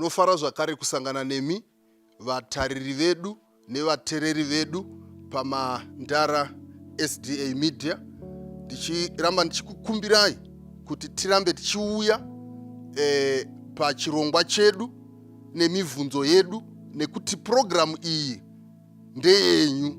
Ndinofara zvakare kusangana nemi vatariri vedu nevatereri vedu paMandara SDA Media, ndichiramba ndichikukumbirai kuti tirambe tichiuya pachirongwa chedu nemibvunzo yedu, nekuti purogiramu iyi ndeyenyu.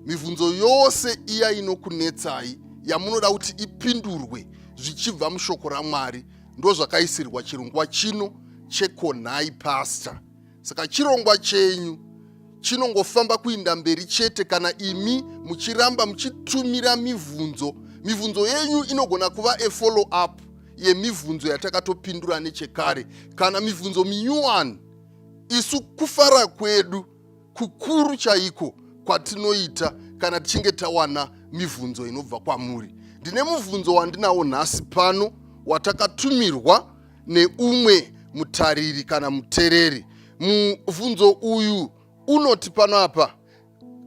Mibvunzo yose iya inokunetsai yamunoda kuti ipindurwe zvichibva mushoko raMwari, ndo zvakaisirwa chirongwa chino cheKonhai Pastor. Saka chirongwa chenyu chinongofamba kuinda mberi chete kana imi muchiramba muchitumira mibvunzo. Mibvunzo yenyu inogona kuva a follow up yemibvunzo yatakatopindura nechekare kana mibvunzo minyuwani. Isu kufara kwedu kukuru chaiko kwatinoita kana tichinge tawana mibvunzo inobva kwamuri. Ndine mubvunzo wandinawo nhasi pano watakatumirwa neumwe mutariri kana mutereri. Mubvunzo uyu unoti pano apa,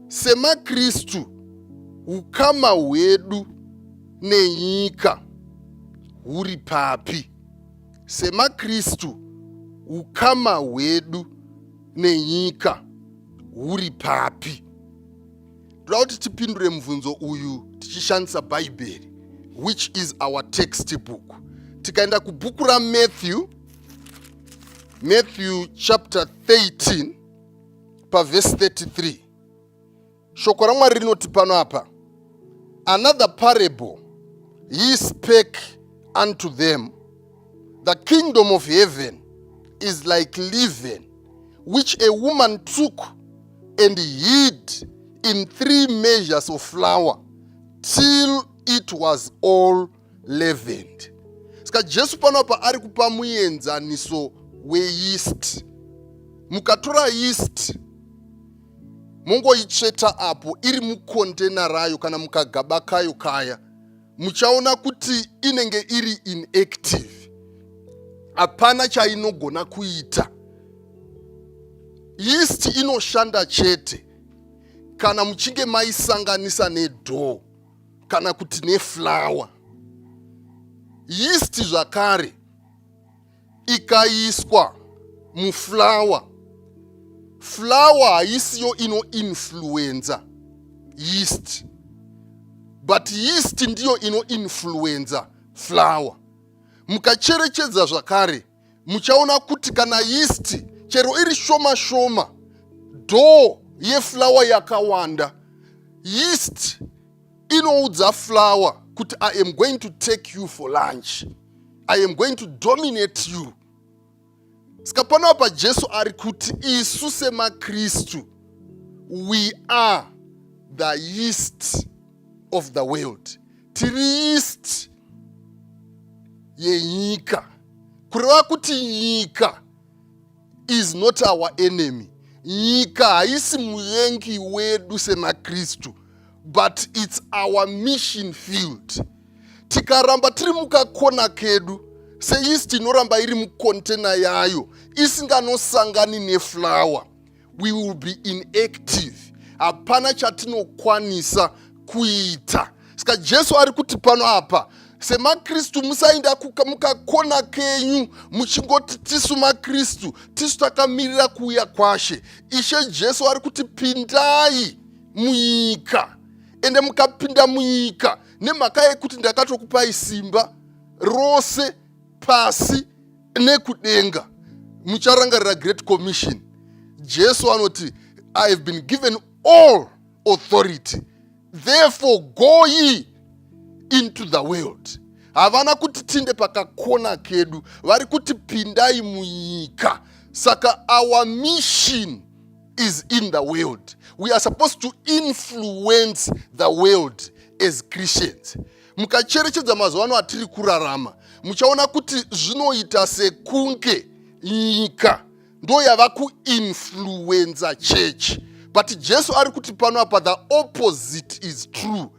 semaKristu, ukama hwedu nenyika huri papi? SemaKristu, ukama hwedu nenyika huri papi? Toda kuti tipindure mubvunzo uyu tichishandisa Bhaibheri, which is our textbook. Tikaenda kubhuku raMatthew, Matthew chapter 13 pavhesi 33, shoko raMwari rinoti pano apa, "Another parable he spake unto them: The kingdom of heaven is like leaven, which a woman took and hid in 3 measures of flour till it was all leavened." Saka Jesu panopa ari kupa muenzaniso weyeast. Mukatora yeast mongoitsveta apo iri mukontena rayo kana mukagaba kayo kaya, muchaona kuti inenge iri inactive, hapana chainogona kuita. Yeast inoshanda chete kana muchinge maisanganisa nedough kana kuti neflour. Yeast zvakare ikaiswa muflour, flour haisiyo inoinfluenza yeast, but yeast ndiyo inoinfluenza flour. Mukacherechedza zvakare, muchaona kuti kana yeast chero iri shoma shoma, dough yeflour yakawanda, yeast inoudza flour kuti, "I am going to take you for lunch. I am going to dominate you." Saka panapa Jesu ari kuti isu semaKristu, we are the yeast of the world. Tiri yeast yenyika, kureva kuti nyika is not our enemy. Nyika haisi muvengi wedu semaKristu, but it's our mission field. Tikaramba tiri mukakona kedu seyeast inoramba iri mukontena yayo isinganosangani neflour, we will be inactive, hapana chatinokwanisa kuita. Saka Jesu ari kuti pano apa, semaKristu, musainda mukakona kenyu muchingoti tisu maKristu, tisu takamirira kuuya kwaShe. Ishe Jesu ari kuti pindai munyika, ende mukapinda munyika, nemhaka yekuti ndakatokupai simba rose pasi nekudenga. Mucharangarira Great Commission, Jesu anoti, "I have been given all authority, therefore go ye into the world." Havana kuti tinde pakakona kedu, vari kuti pindai munyika. Saka our mission is in the world. We are supposed to influence the world as Christians. Mukacherechedza mazuva ano atiri kurarama, muchaona kuti zvinoita sekunge nyika ndo yava kuinfluenza church, but Jesu ari kuti pano apa the opposite is true.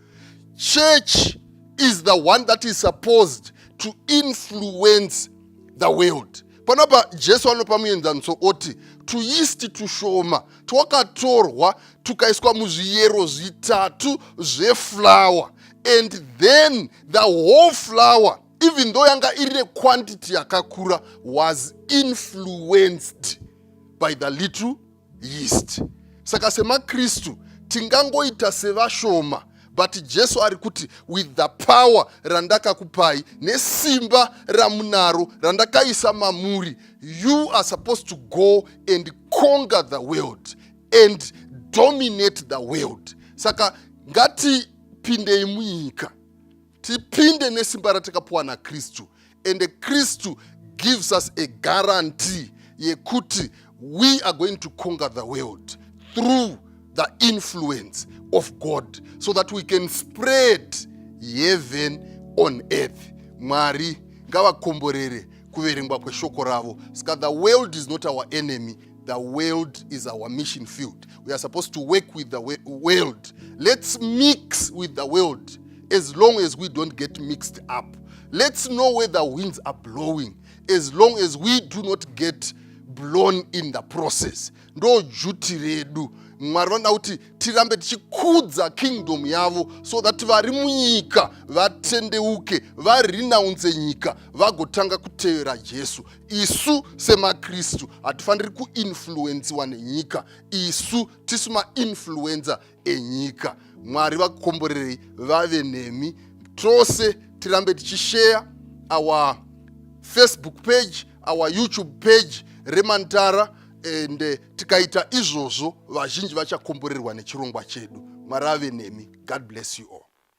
Church is the one that is supposed to influence the world. Panapa Jesu anopa muenzaniso oti tuyeast tushoma twakatorwa tukaiswa muzviyero zvitatu zveflour, and then the whole flour Even though yanga iri nequantity yakakura, was influenced by the little yeast. Saka semaKristu tingangoita sevashoma, but Jesu ari kuti, with the power randakakupai nesimba ramunaro randakaisa mamuri, you are supposed to go and conquer the world and dominate the world. Saka ngatipindei munyika, tipinde nesimba ratakapiwa naKristu, and Kristu gives us a guarantee yekuti we are going to conquer the world through the influence of God, so that we can spread heaven on earth. Mwari ngavakomborere kuverengwa kweshoko ravo. Saka the world is not our enemy, the world is our mission field. We are supposed to work with the world. Let's mix with the world as long as we don't get mixed up. Let's know where the winds are blowing as long as we do not get blown in the process. Ndo duty redu. Mwari vanoda kuti tirambe tichikudza kingdom yavo, so that vari munyika vatendeuke, varenounce nyika, vagotanga kutevera Jesu. Isu semaKristu hatifaniri kuinfluensiwa nenyika, isu tisu mainfluencer enyika. Mwari vakukomborerei, vave nemi tose. Tirambe tichishare our Facebook page, our YouTube page reMantara, and tikaita izvozvo, vazhinji vachakomborerwa nechirongwa chedu. Mwari ave nemi. God bless you all.